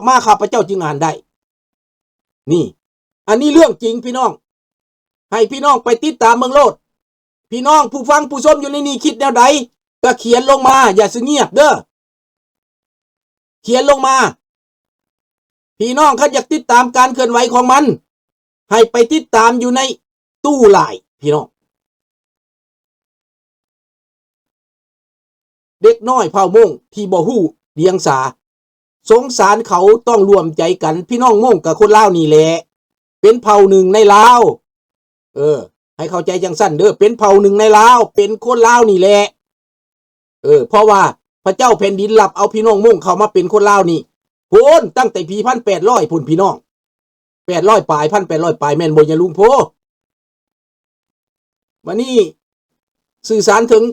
ມາ ຂ້າພະເຈົ້າຈຶ່ງອ່ານໄດ້. ນີ້ ອັນນີ້ເລື່ອງຈິງພີ່ນ້ອງ ໃຫ້ພີ່ນ້ອງໄປຕິດຕາມເບິ່ງໂລດ. ພີ່ນ້ອງຜູ້ຟັງຜູ້ຊົມຢູ່ໃນນີ້ຄິດແນວໃດ ກໍຂຽນລົງມາ ຢ່າສະງຽບເດີ້ ຂຽນລົງມາ. ພີ່ນ້ອງຄັນຢາກຕິດຕາມການເຄື່ອນໄຫວຂອງມັນ ໃຫ້ໄປຕິດຕາມຢູ່ໃນຕູ້ຫຼາຍ ພີ່ນ້ອງ. ເດັກນ້ອຍເຜົ່າມົ້ງທີ່ບໍ່ຮູ້ດຽງສາ ສົງສານເຂົາ ຕ້ອງຮ່ວມໃຈກັນ. ພີ່ນ້ອງມົ້ງກັບຄົນລາວນີ້ແຫຼະ ເປັນເຜົ່າໜຶ່ງໃນລາວ. ເອີ ໃຫ້ເຂົ້າໃຈຈັ່ງຊັ້ນເດີ້ ເປັນເຜົ່າໜຶ່ງໃນລາວ ເປັນຄົນລາວນີ້ແຫຼະ. ເອີ ເພາະວ່າພະເຈົ້າແຜ່ນດິນຮັບເອົາພີ່ນ້ອງມົ້ງເຂົ້າມາເປັນຄົນລາວນີ້ ໂພນ ຕັ້ງແຕ່ປີພັນແປດຮ້ອຍພຸ້ນ ພີ່ນ້ອງ ແປດຮ້ອຍປາຍ ພັນແປດຮ້ອຍປາຍ ແມ່ນບໍ່ຍາລຸງໂພ? ມານີ້ສື່ສານເຖິງ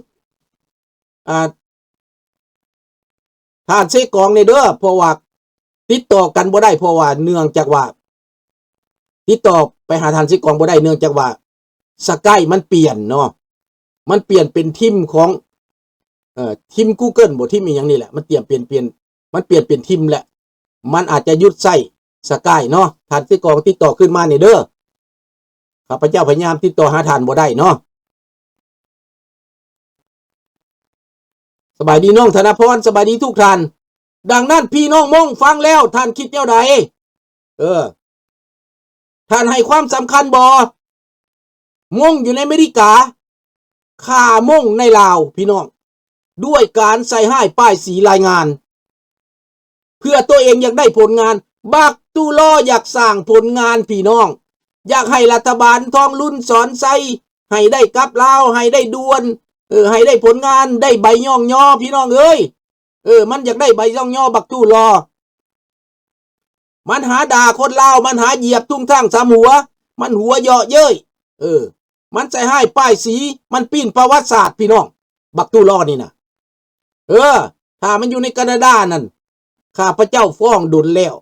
ອ່າ ທ່ານເຊກອງແດ່ເດີ້ ເພາະວ່າຕິດຕໍ່ກັນບໍ່ໄດ້ ເພາະວ່າເນື່ອງຈາກວ່າ ຕິດຕໍ່ໄປຫາທ່ານເຊກອງບໍ່ໄດ້ ເນື່ອງຈາກວ່າ Skype ມັນປ່ຽນເນາະ ມັນປ່ຽນເປັນທີມຂອງ ເອີ ທີມ Google ບໍ່ ທີມອີ່ຫຍັງນີ້ແຫຼະ ມັນປ່ຽນ ປ່ຽນ ປ່ຽນ ມັນປ່ຽນເປັນທີມແຫຼະ ມັນອາດຈະຢຸດໃຊ້ Skype ເນາະ. ທ່ານເຊກອງຕິດຕໍ່ຄືນມາແດ່ເດີ້ ຂ້າພະເຈົ້າພະຍາຍາມຕິດຕໍ່ຫາທ່ານບໍ່ໄດ້ເນາະ. ສະບາຍດີນ້ອງທະນະພອນ ສະບາຍດີທຸກທ່ານ. ດັ່ງນັ້ນ ພີ່ນ້ອງມົ້ງຟັງແລ້ວ ທ່ານຄິດແນວໃດ? ເອີ ທ່ານໃຫ້ຄວາມສຳຄັນບໍ່? ມົ້ງຢູ່ໃນອາເມລິກາຂ້າມົ້ງໃນລາວ ພີ່ນ້ອງ ດ້ວຍການໃສ່ຮ້າຍປ້າຍສີລາຍງານ ເພື່ອຕົວເອງຢາກໄດ້ຜົນງານ. ບັກຕຸລໍຢາກສ້າງຜົນງານ ພີ່ນ້ອງ ຢາກໃຫ້ລັດຖະບານທອງລຸນສອນໄຊ ໃຫ້ໄດ້ກັບລາວ ໃຫ້ໄດ້ດ່ວນ ເອີ ໃຫ້ໄດ້ຜົນງານ ໄດ້ໃບຍ້ອງຍໍ ພີ່ນ້ອງເອີຍ. ເອີ ມັນຢາກໄດ້ໃບຍ້ອງຍໍ ບັກຕຸລໍ. ມັນຫາດ່າຄົນລາວ ມັນຫາຢຽບທຸງທາງສາມຫົວ ມັນຫົວເຍາະເຍີ້ຍ ເອີ ມັນໃສ່ຮ້າຍປ້າຍສີ ມັນປີ້ນປະຫວັດສາດ ພີ່ນ້ອງ ບັກຕຸລໍນີ້ນະ. ເອີ ຖ້າມັນຢູ່ໃນການາດານັ້ນ ຂ້າພະເຈົ້າຟ້ອງດົນແລ້ວ.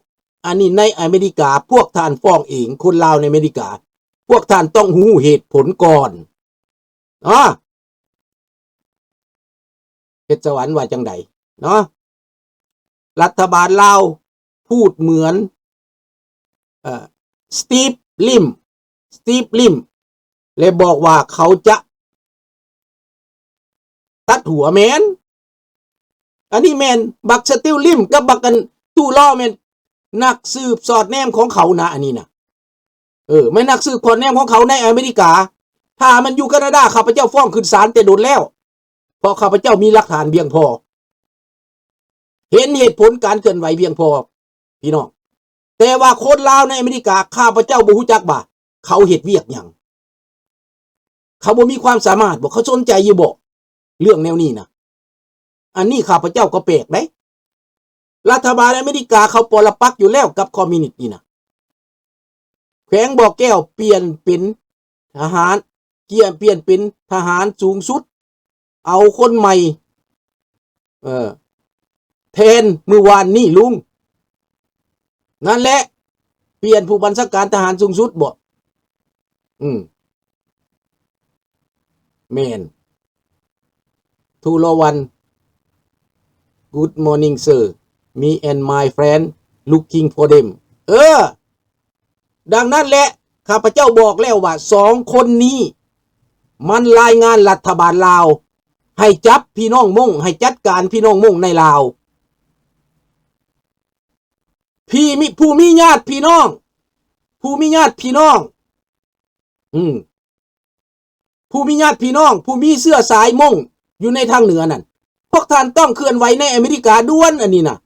ອັນນີ້ໃນອາເມລິກາ ພວກທ່ານຟ້ອງເອງ ຄົນລາວໃນອາເມລິກາ ພວກທ່ານຕ້ອງຮູ້ເຫດຜົນກ່ອນ. ອາ ເພັດສະຫວັນວ່າຈັ່ງໃດເນາະ? ລັດຖະບານລາວພູດເໝືອນ ເອີ Steve Lim Steve Lim ແລະ ບອກວ່າເຂົາຈະຕັດຫົວ. ແມ່ນ ອັນນີ້ແມ່ນ ບັກ Steve Lim ກັບບັກ ອັນ ຕຸລໍ ແມ່ນນັກສືບສອດແນມຂອງເຂົານະ ອັນນີ້ນະ. ເອີ ແມ່ນນັກສືບສອດແນມຂອງເຂົາໃນອາເມລິກາ. ຖ້າມັນຢູ່ການາດາ ຂ້າພະເຈົ້າຟ້ອງຂຶ້ນສານແຕ່ດົນແລ້ວ ເພາະຂ້າພະເຈົ້າມີຫຼັກຖານພຽງພໍ ເຫັນເຫດຜົນການເຄື່ອນໄຫວພຽງພໍ ພີ່ນ້ອງ. ແຕ່ວ່າຄົນລາວໃນອາເມລິກາ ຂ້າພະເຈົ້າບໍ່ຮູ້ຈັກວ່າເຂົາເຮັດວຽກຫຍັງ ເຂົາບໍ່ມີຄວາມສາມາດບໍ? ເຂົາສົນໃຈຢູ່ບໍເລື່ອງແນວນີ້ນະ? ອັນນີ້ຂ້າພະເຈົ້າກໍແປກເດ້. ລັດຖະບານອາເມລິກາເຂົາປໍລະປັກຢູ່ແລ້ວກັບຄອມມິວນິດນີ້ນະ. ແຂວງບໍ່ແກ້ວປ່ຽນເປັນທະຫານ ກຽມປ່ຽນເປັນທະຫານສູງສຸດ ເອົາຄົນໃໝ່ ເອີ ແທນມື້ວານນີ້ລຸງ. ນັ້ນແຫຼະ ປ່ຽນຜູ້ບັນຊາການທະຫານສູງສຸດບໍ? ອືມ ແມ່ນ. ທູລະວັນ Good morning sir, me and my friend looking for them. ເອີ ດັ່ງນັ້ນແຫຼະ ຂ້າພະເຈົ້າບອກແລ້ວວ່າ ສອງຄົນນີ້ມັນລາຍງານລັດຖະບານລາວ ໃຫ້ຈັບພີ່ນ້ອງມົ້ງ ໃຫ້ຈັດການພີ່ນ້ອງມົ້ງໃນລາວ. ພີ່ມີ ຜູ້ມີຍາດພີ່ນ້ອງ ຜູ້ມີຍາດພີ່ນ້ອງ ອືມ ຜູ້ມີຍາດພີ່ນ້ອງ ຜູ້ມີເຊື້ອສາຍມົ້ງຢູ່ໃນທາງເໜືອນັ້ນ ພວກທ່ານຕ້ອງເຄື່ອນໄຫວໃນອາເມລິກາດ່ວນ. ອັນນີ້ນະ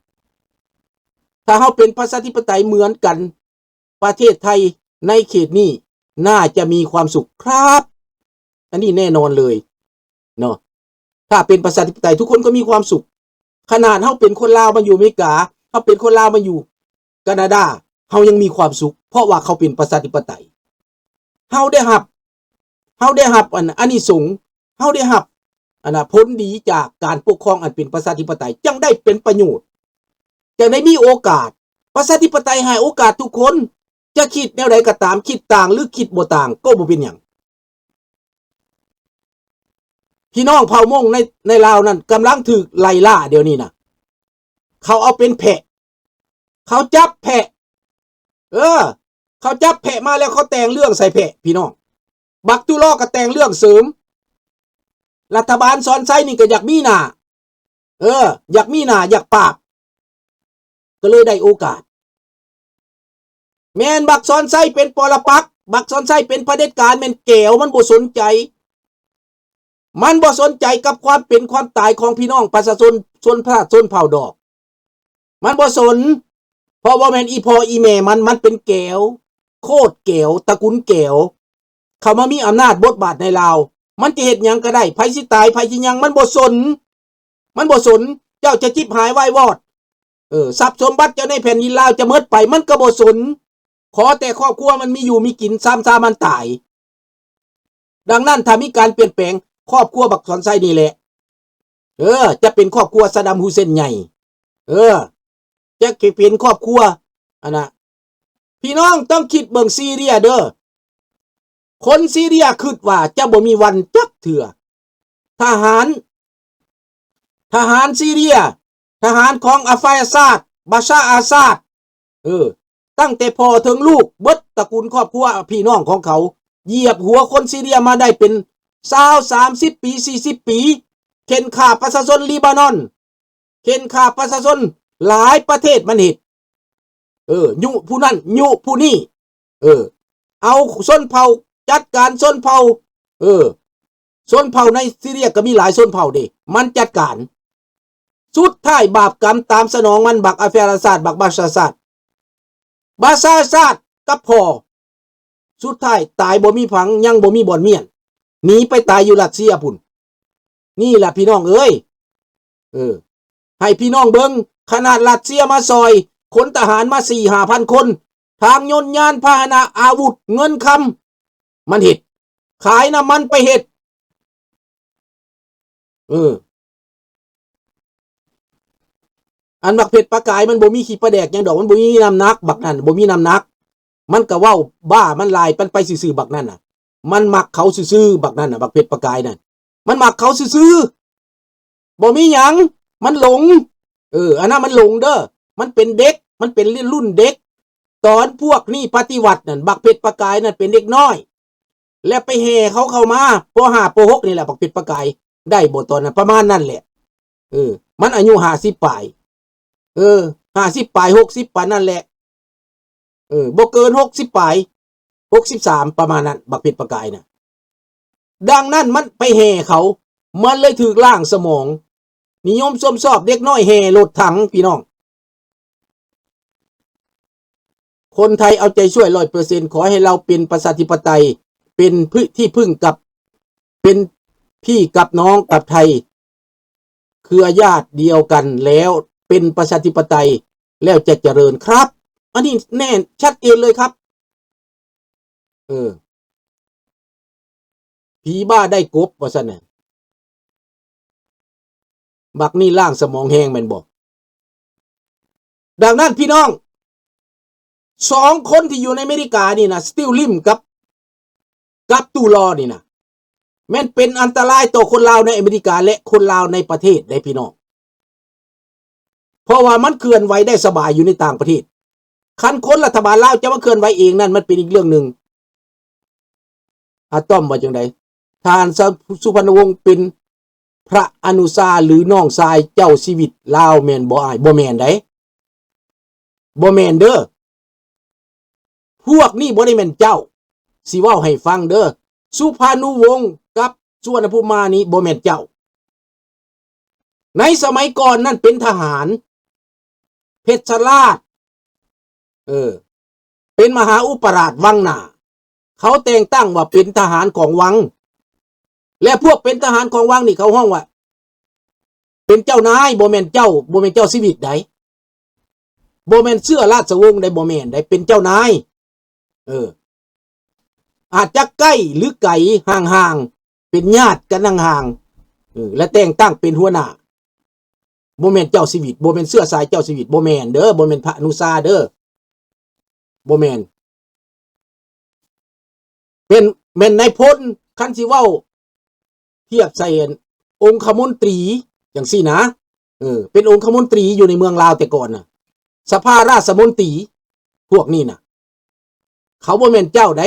ຖ້າເຮົາເປັນປະຊາທິປະໄຕເໝືອນກັນ ປະເທດໄທໃນເຂດນີ້ໜ້າຈະມີຄວາມສຸກຄັບ ອັນນີ້ແນ່ນອນເລີຍເນາະ. ຖ້າເປັນປະຊາທິປະໄຕ ທຸກຄົນກໍມີຄວາມສຸກ. ຂະໜາດເຮົາເປັນຄົນລາວມາຢູ່ອາເມລິກາ ເຮົາເປັນຄົນລາວມາຢູ່ການາດາ ເຮົາຍັງມີຄວາມສຸກ ເພາະວ່າເຂົາເປັນປະຊາທິປະໄຕ. ເຮົາໄດ້ຮັບ ເຮົາໄດ້ຮັບ ອັນ ອານິສົງ ເຮົາໄດ້ຮັບ ອັນນະ ຜົນດີຈາກການປົກຄອງອັນເປັນປະຊາທິປະໄຕ ຈັ່ງໄດ້ເປັນປະໂຫຍດ ຈັ່ງໄດ້ມີໂອກາດ. ປະຊາທິປະໄຕໃຫ້ໂອກາດທຸກຄົນ ຈະຄິດແນວໃດກໍຕາມ ຄິດຕ່າງ ຫຼື ຄິດບໍ່ຕ່າງກໍບໍ່ເປັນຫຍັງ. ພີ່ນ້ອງເຜົ່າມົ້ງໃນ ໃນລາວນັ້ນກຳລັງຖືກໄລ່ລ່າດຽວນີ້ນະ ເຂົາເອົາເປັນແພະ ເຂົາຈັບແພະ ເອີ ເຂົາຈັບແພະມາແລ້ວ ເຂົາແຕ່ງເລື່ອງໃສ່ແພະ ພີ່ນ້ອງ. ບັກຕຸລໍກໍແຕ່ງເລື່ອງເສີມ. ລັດຖະບານສອນໄຊນີ້ກໍຢາກມີໜ້າ ເອີ ຢາກມີໜ້າ ຢາກປາບ ກໍເລີຍໄດ້ໂອກາດ. ແມ່ນບັກສອນໄຊເປັນປໍລະປັກ ບັກສອນໄຊເປັນຜະເດັດການ ແມ່ນແກວ ມັນບໍ່ສົນໃຈ ມັນບໍ່ສົນໃຈກັບຄວາມເປັນຄວາມຕາຍຂອງພີ່ນ້ອງປະຊາຊົນ ຊົນຊາດຊົນເຜົ່າດອກ ມັນບໍ່ສົນ. ເພາະບໍ່ແມ່ນອີ່ພໍ່ອີ່ແມ່ມັນ ມັນເປັນແກວ ໂຄດແກວ ຕະກຸນແກວ ເຂົ້າມາມີອຳນາດບົດບາດໃນລາວ ມັນຈະເຮັດຫຍັງກໍໄດ້ ໃຜຊິຕາຍ ໃຜຊິຫຍັງ ມັນບໍ່ສົນ ມັນບໍ່ສົນ. ເຈົ້າຈະຈິບຫາຍວາຍວອດ ເອີ ຊັບສົມບັດເຈົ້າໃນແຜ່ນດິນລາວຈະໝົດໄປ ມັນກໍບໍ່ສົນ. ຂໍແຕ່ຄອບຄົວມັນມີຢູ່ມີກິນ ຊາມຊາມັນຕາຍ. ດັ່ງນັ້ນ ຖ້າມີການປ່ຽນແປງ ຄອບຄົວບັກສອນໄຊນີ້ແຫຼະ ເອີ ຈະເປັນຄອບຄົວຊາດຳ ຮຸເຊນໃຫຍ່ ເອີ ຈະເປັນຄອບຄົວ ອັນນະ ພີ່ນ້ອງຕ້ອງຄິດເບິ່ງຊີເຣຍເດີ. ຄົນຊີເຣຍຄິດວ່າຈະບໍ່ມີວັນຈັກເທື່ອ. ທະຫານ ທະຫານຊີເຣຍ ທະຫານຂອງອາຟາຍອາຊາດ ບາຊາອາຊາດ ເອີ ຕັ້ງແຕ່ພໍ່ເຖິງລູກ ເບິດຕະກຸນຄອບຄົວພີ່ນ້ອງຂອງເຂົາ ຢຽບຫົວຄົນຊີເຣຍມາໄດ້ເປັນຊາວ ສາມສິບປີ ສີ່ສິບປີ ເຂັ່ນຂ້າປະຊາຊົນລີບານອນ ເຂັ່ນຂ້າປະຊາຊົນຫຼາຍປະເທດມັນເຮັດ ເອີ ຍຸຜູ້ນັ້ນຍຸຜູ້ນີ້ ເອີ ເອົາຊົນເຜົ່າ ຈັດການຊົນເຜົ່າ ເອີ ຊົນເຜົ່າໃນຊີເຣຍກໍມີຫຼາຍຊົນເຜົ່າເດ້ ມັນຈັດການ. ສຸດທ້າຍບາບກຳຕາມສະໜອງມັນ ບັກອາຟາຍອາຊາດ ບັກບາຊາອາຊາດ ບາຊາອາຊາດກັບພໍ່ ສຸດທ້າຍຕາຍບໍ່ມີຝັງ ຍັງບໍ່ມີບ່ອນມ້ຽນ ໜີໄປຕາຍຢູ່ຣັດເຊຍພຸ້ນ. ນີ້ລະພີ່ນ້ອງເອີຍ ເອີ ໃຫ້ພີ່ນ້ອງເບິ່ງ ຂະໜາດຣັດເຊຍມາຊ່ອຍ ຂົນທະຫານມາສີ່ຫ້າພັນຄົນ ທາງຍົນຍານພາຫະນະ ອາວຸດ ເງິນຄຳ ມັນເຮັດ ຂາຍນ້ຳມັນໄປເຮັດ ເອີ ອັນບັກເພັດປະກາຍມັນບໍ່ມີຂີ້ປາແດກຫຍັງດອກ ມັນບໍ່ມີນ້ຳໜັກ ບັກນັ້ນບໍ່ມີນ້ຳໜັກ ມັນກໍເວົ້າບ້າມັນລາຍມັນໄປຊື່ໆ ບັກນັ້ນນະ ມັນມັກເຂົາຊື່ໆ ບັກນັ້ນນະ ບັກເພັດປະກາຍນັ້ນ ມັນມັກເຂົາຊື່ໆ ບໍ່ມີຫຍັງ ມັນຫຼົງ ເອີ ອັນນັ້ນມັນຫຼົງເດີ ມັນເປັນເດັກ ມັນເປັນລຸ້ນເດັກ ຕອນພວກນີ້ປະຕິວັດນັ້ນ ບັກເພັດປະກາຍນັ້ນເປັນເດັກນ້ອຍ ແລ້ວໄປແຫ່ເຂົາເຂົ້າມາ ປໍຫ້າ ປໍຫົກນີ້ແຫຼະ ບັກເພັດປະກາຍ ໄດ້ບໍ່ຕອນນັ້ນ ປະມານນັ້ນແຫຼະ ເອີ ມັນອາຍຸຫ້າສິບປາຍ ເອີ ຫ້າສິບປາຍ ຫົກສິບປານນັ້ນແຫຼະ ເອີ ບໍ່ເກີນຫົກສິບປາຍ ຫົກສິບສາມ ປະມານນັ້ນ ບັກເພັດປະກາຍນະ. ດັ່ງນັ້ນມັນໄປແຫ່ເຂົາ ມັນເລີຍຖືກລ້າງສະໝອງ ນິຍົມຊົມຊອບເດັກນ້ອຍແຫ່ລົດຖັງ ພີ່ນ້ອງ. ຄົນໄທເອົາໃຈຊ່ວຍຮ້ອຍເປີເຊັນ ຂໍໃຫ້ລາວເປັນປະຊາທິປະໄຕ ເປັນທີ່ເພິ່ງກັບ ເປັນພີ່ກັບນ້ອງກັບໄທ ເຄືອຍາດດຽວກັນແລ້ວ ເປັນປະຊາທິປະໄຕແລ້ວຈະຈະເລີນຄັບ. ອັນນີ້ແນ່ນ ຊັດເຈນເລີຍຄັບ. ເອີ ຜີບ້າໄດ້ກົບ ວ່າຊັ້ນນະ. ບັກນີ້ລ້າງສະໝອງແຮງແມ່ນບໍ່? ດັ່ງນັ້ນພີ່ນ້ອງ ສອງຄົນທີ່ຢູ່ໃນອາເມລິການີ້ນະ ສະຕິວລິມ ກັບ ກັບຕູລໍນີ້ນະ ແມ່ນເປັນອັນຕະລາຍຕໍ່ຄົນລາວໃນອາເມລິກາ ແລະ ຄົນລາວໃນປະເທດເດ້ພີ່ນ້ອງ. ເພາະວ່າມັນເຄື່ອນໄຫວໄດ້ສະບາຍຢູ່ໃນຕ່າງປະເທດ. ຄັນຄົນລັດຖະບານລາວຈະມາເຄື່ອນໄຫວເອງນັ້ນ ມັນເປັນອີກເລື່ອງໜຶ່ງ. ອາຕ້ອມວ່າຈັ່ງໃດ? ທ່ານ ສະ ສຸພັນນະວົງ ເປັນພະອະນຸຊາ ຫຼື ນ້ອງຊາຍເຈົ້າຊີວິດລາວແມ່ນບໍ່ອ້າຍ? ບໍ່ແມ່ນໃດ. ບໍ່ແມ່ນເດີ. ພວກນີ້ບໍ່ໄດ້ແມ່ນເຈົ້າ. ຊິເວົ້າໃຫ້ຟັງເດີ. ສຸພານຸວົງກັບສຸວັນນະພູມານີ້ບໍ່ແມ່ນເຈົ້າ. ໃນສະໄໝກ່ອນນັ້ນເປັນທະຫານ ເພັດຊະລາດ ເອີ ເປັນມະຫາອຸປະລາດວັງໜ້າ. ເຂົາແຕ່ງຕັ້ງວ່າເປັນທະຫານຂອງວັງ ແລະ ພວກເປັນທະຫານຂອງວັງນີ້ເຂົາຮ້ອງວ່າເປັນເຈົ້ານາຍ ບໍ່ແມ່ນເຈົ້າ ບໍ່ແມ່ນເຈົ້າຊີວິດໃດ. ບໍ່ແມ່ນເຊື້ອລາຊະວົງໃດ ບໍ່ແມ່ນໃດ ເປັນເຈົ້ານາຍ. ເອີ ອາດຈະໃກ້ ຫຼື ໄກ ຫ່າງໆ ເປັນຍາດກັນຫ່າງໆ ເອີ ແລະ ແຕ່ງຕັ້ງເປັນຫົວໜ້າ. ບໍ່ແມ່ນເຈົ້າຊີວິດ ບໍ່ແມ່ນເຊື້ອສາຍເຈົ້າຊີວິດ ບໍ່ແມ່ນເດີ ບໍ່ແມ່ນພະອະນຸຊາເດີ ບໍ່ແມ່ນ. ແມ່ນ ແມ່ນນາຍພົນ ຄັນຊິເວົ້າທຽບໃສ່ອົງຄະມົນຕີຈັ່ງຊີ້ນະ ເອີ ເປັນອົງຄະມົນຕີຢູ່ໃນເມືອງລາວແຕ່ກ່ອນນະ. ສະພາລາຊະມົນຕີ ພວກນີ້ນະ ເຂົາບໍ່ແມ່ນເຈົ້າໃດ໋.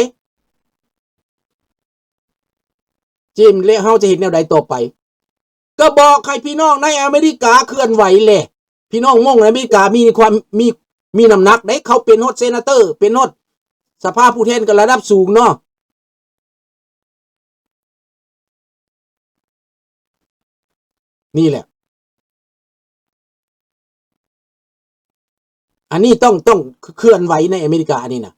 ຈິມ ແລະ ເຮົາຈະເຮັດແນວໃດຕໍ່ໄປ? ກໍບອກໃຫ້ພີ່ນ້ອງໃນອາເມລິກາເຄື່ອນໄຫວແຫຼະ. ພີ່ນ້ອງມົ້ງໃນອາເມລິກາມີຄວາມ ມີ ມີນ້ຳໜັກໃດ໋. ເຂົາເປັນຮອດເຊນາເຕີ ເປັນຮອດສະພາຜູ້ແທນ ກໍລະດັບສູງເນາະ. ນີ້ແຫຼະ ອັນນີ້ຕ້ອງ ຕ້ອງເຄື່ອນໄຫວໃນອາເມລິການີ້ນະ.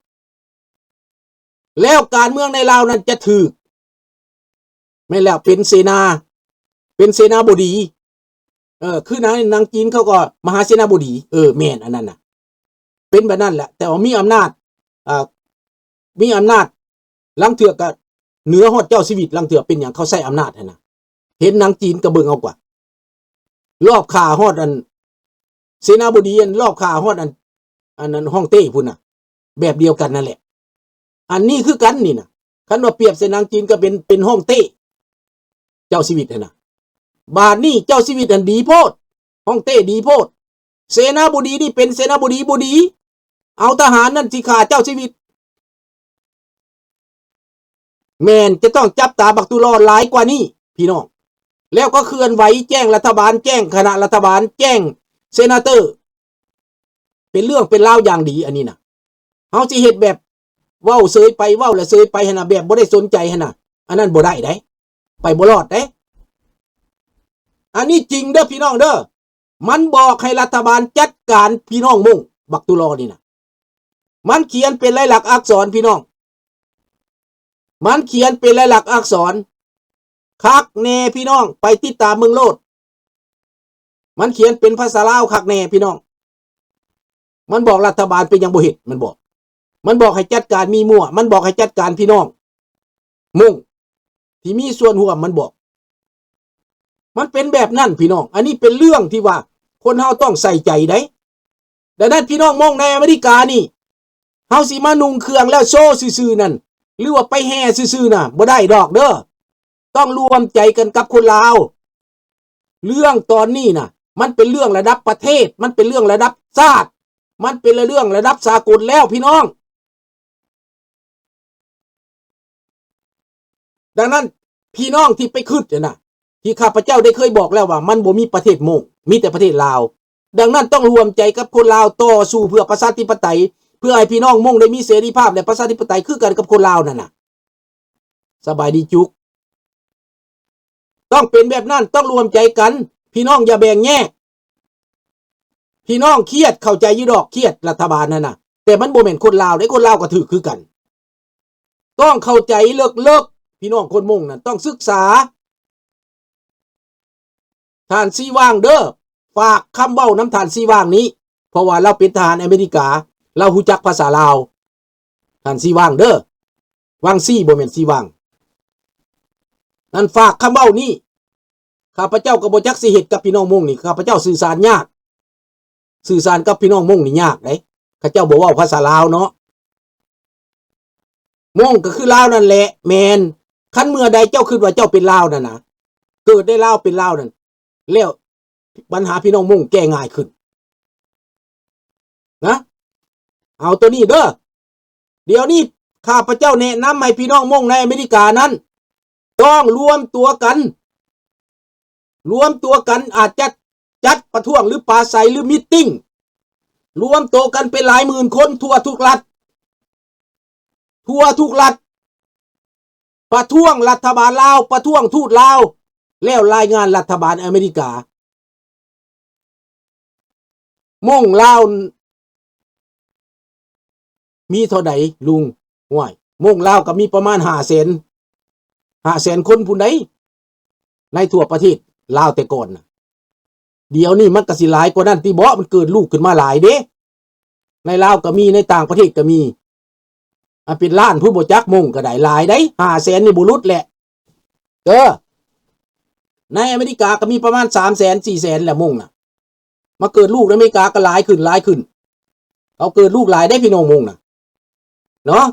ແລ້ວການເມືອງໃນລາວນັ້ນຈະຖືກ ແມ່ນແລ້ວ ເປັນເສນາ ເປັນເສນາບໍດີ ເອີ ຄືນາງ ນາງຈີນເຂົາກໍມະຫາເສນາບໍດີ ເອີ ແມ່ນ ອັນນັ້ນນະ ເປັນແບບນັ້ນແຫຼະ. ແຕ່ວ່າມີອຳນາດ ອ່າ ມີອຳນາດ ລາງເທື່ອກໍເໜືອຮອດເຈົ້າຊີວິດ ລາງເທື່ອເປັນຫຍັງເຂົາໃຊ້ອຳນາດຫັ້ນນະ. ເຫັນນາງຈີນກໍເບິ່ງເອົາກວ່າ ລອບຂ້າຮອດອັນ ເສນາບໍດີ ອັນລອບຂ້າຮອດອັນ ອັນນັ້ນ ຮ່ອງເຕ້ພຸ້ນນະ ແບບດຽວກັນນັ້ນແຫຼະ. ອັນນີ້ຄືກັນນີ້ນະ ຄັນວ່າປຽບໃສ່ນາງຈີນກໍເປັນ ເປັນຮ່ອງເຕ້ ເຈົ້າຊີວິດຫັ້ນນະ. ບາດນີ້ເຈົ້າຊີວິດຫັ້ນດີໂພດ ຮ່ອງເຕ້ດີໂພດ ເສນາບໍດີນີ້ເປັນເສນາບໍດີບໍ່ດີ ເອົາທະຫານນັ້ນຊິຂ້າເຈົ້າຊີວິດ. ແມ່ນ ຈະຕ້ອງຈັບຕາບັກຕຸລໍຫຼາຍກວ່ານີ້ພີ່ນ້ອງ ແລ້ວກໍເຄື່ອນໄຫວແຈ້ງລັດຖະບານ ແຈ້ງຄະນະລັດຖະບານ ແຈ້ງເຊນາເຕີ ເປັນເລື່ອງເປັນລາວຢ່າງດີ. ອັນນີ້ນະ ເຮົາຊິເຮັດແບບເວົ້າເສີຍໄປ ເວົ້າແລ້ວເສີຍໄປຫັ້ນນະ ແບບບໍ່ໄດ້ສົນໃຈຫັ້ນນະ ອັນນັ້ນບໍ່ໄດ້ໃດ໋ ໄປບໍ່ລອດໃດ໋. ອັນນີ້ຈິງເດີພີ່ນ້ອງເດີ ມັນບອກໃຫ້ລັດຖະບານຈັດການພີ່ນ້ອງມົ້ງ ບັກຕຸລໍນີ້ນະ. ມັນຂຽນເປັນລາຍລັກອັກສອນພີ່ນ້ອງ ມັນຂຽນເປັນລາຍລັກອັກສອນ ຄັກແນ່ພີ່ນ້ອງ ໄປຕິດຕາມເບິ່ງໂລດ. ມັນຂຽນເປັນພາສາລາວຄັກແນ່ພີ່ນ້ອງ ມັນບອກລັດຖະບານເປັນຫຍັງບໍ່ເຮັດ ມັນບອກ ມັນບອກໃຫ້ຈັດການມີມົ້ງ ມັນບອກໃຫ້ຈັດການພີ່ນ້ອງມົ້ງທີ່ມີສ່ວນຮ່ວມ ມັນບອກ. ມັນເປັນແບບນັ້ນພີ່ນ້ອງ ອັນນີ້ເປັນເລື່ອງທີ່ວ່າຄົນເຮົາຕ້ອງໃສ່ໃຈໃດ໋. ດັ່ງນັ້ນພີ່ນ້ອງມົ້ງໃນອາເມລິການີ້ ເຮົາຊິມານຸ່ງເຄື່ອງແລ້ວໂຊຊື່ໆນັ້ນ ຫຼືວ່າໄປແຫ່ຊື່ໆນະ ບໍ່ໄດ້ດອກເດີ. ຕ້ອງລວມໃຈກັນກັບຄົນລາວ. ເລື່ອງຕອນນີ້ນະ ມັນເປັນເລື່ອງລະດັບປະເທດ ມັນເປັນເລື່ອງລະດັບຊາດ ມັນເປັນເລື່ອງລະດັບສາກົນແລ້ວພີ່ນ້ອງ. ດັ່ງນັ້ນ ພີ່ນ້ອງທີ່ໄປຄິດຫັ້ນນະ ທີ່ຂ້າພະເຈົ້າໄດ້ເຄີຍບອກແລ້ວວ່າ ມັນບໍ່ມີປະເທດມົ້ງ ມີແຕ່ປະເທດລາວ. ດັ່ງນັ້ນ ຕ້ອງລວມໃຈກັບຄົນລາວ ຕໍ່ສູ້ເພື່ອປະຊາທິປະໄຕ ເພື່ອໃຫ້ພີ່ນ້ອງມົ້ງໄດ້ມີເສລີພາບ ແລະ ປະຊາທິປະໄຕຄືກັນກັບຄົນລາວນັ້ນນະ. ສະບາຍດີຈຸກ. ຕ້ອງເປັນແບບນັ້ນ ຕ້ອງລວມໃຈກັນ ພີ່ນ້ອງຢ່າແບ່ງແຍກ. ພີ່ນ້ອງຄຽດ ເຂົ້າໃຈຢູ່ດອກ ຄຽດລັດຖະບານຫັ້ນນະ ແຕ່ມັນບໍ່ແມ່ນຄົນລາວເດ້ ຄົນລາວກໍຖືກຄືກັນ. ຕ້ອງເຂົ້າໃຈເລິກໆ ພີ່ນ້ອງຄົນມົ້ງນັ້ນ ຕ້ອງສຶກສາ. ທ່ານຊີຫວ່າງເດີ ຝາກຄຳເວົ້ານຳທ່ານຊີຫວ່າງນີ້ ເພາະວ່າລາວເປັນທະຫານອາເມລິກາ ລາວຮູ້ຈັກພາສາລາວ. ທ່ານຊີຫວ່າງເດີ ຫວ່າງຊີ ບໍ່ແມ່ນຊີຫວ່າງ. ນັ້ນ ຝາກຄຳເວົ້ານີ້ ຂ້າພະເຈົ້າກໍບໍ່ຈັກຊິເຮັດກັບພີ່ນ້ອງມົ້ງນີ້ ຂ້າພະເຈົ້າສື່ສານຍາກ ສື່ສານກັບພີ່ນ້ອງມົ້ງນີ້ຍາກເດ້ ເຂົາເຈົ້າບໍ່ເວົ້າພາສາລາວເນາະ. ມົ້ງກໍຄືລາວນັ້ນແຫຼະ ແມ່ນ. ຄັນເມື່ອໃດເຈົ້າຄິດວ່າເຈົ້າເປັນລາວນັ້ນນະ ເກີດໃນລາວເປັນລາວນັ້ນ ແລ້ວບັນຫາພີ່ນ້ອງມົ້ງແກ້ງ່າຍຂຶ້ນນະ. ເອົາໂຕນີ້ເດີ ດຽວນີ້ຂ້າພະເຈົ້າແນະນຳໃຫ້ພີ່ນ້ອງມົ້ງໃນອາເມລິການັ້ນ ຕ້ອງລວມຕົວກັນ ລວມຕົວກັນ ອາດຈະຈັດປະທ້ວງ ຫຼື ປາໄສ ຫຼື ມີດຕິງ ລວມໂຕກັນເປັນຫຼາຍໝື່ນຄົນທົ່ວທຸກລັດ ທົ່ວທຸກລັດ ປະທ້ວງລັດຖະບານລາວ ປະທ້ວງທູດລາວ ແລ້ວລາຍງານລັດຖະບານອາເມລິກາ. ມົ້ງລາວມີເທົ່າໃດລຸງ? ຫ້ວຍ ມົ້ງລາວກໍມີປະມານຫ້າແສນ ຫ້າແສນຄົນພຸ້ນໃດ໋ ໃນທົ່ວປະເທດລາວແຕ່ກ່ອນນະ. ດຽວນີ້ມັນກໍຊິຫຼາຍກວ່ານັ້ນຕິເບາະ ມັນເກີດລູກຂຶ້ນມາຫຼາຍເດ້. ໃນລາວກໍມີ ໃນຕ່າງປະເທດກໍມີ ອັນເປັນລ້ານພຸ້ນບໍ່ຈັກ ມົ້ງກໍໄດ້ຫຼາຍໄດ໋ ຫ້າແສນນີ້ບໍ່ຫຼຸດແຫຼະ. ເອີ ໃນອາເມລິກາກໍມີປະມານສາມແສນ ສີ່ແສນແຫຼະມົ້ງນະ ມາເກີດລູກໃນອາເມລິກາກໍຫຼາຍຂຶ້ນ ຫຼາຍຂຶ້ນ ເຂົາເກີດລູກຫຼາຍໄດ໋ ພີ່ນ້ອງມົ້ງນະເນາະ.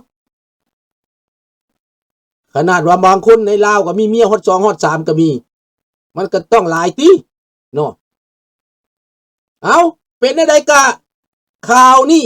ຂະໜາດວ່າບາງຄົນໃນລາວກໍມີເມຍຮອດສອງຮອດສາມກໍມີ ມັນກໍຕ້ອງຫຼາຍຕິເນາະ. ເອົ້າ ເປັນແນວໃດກະ ຂ່າວນີ້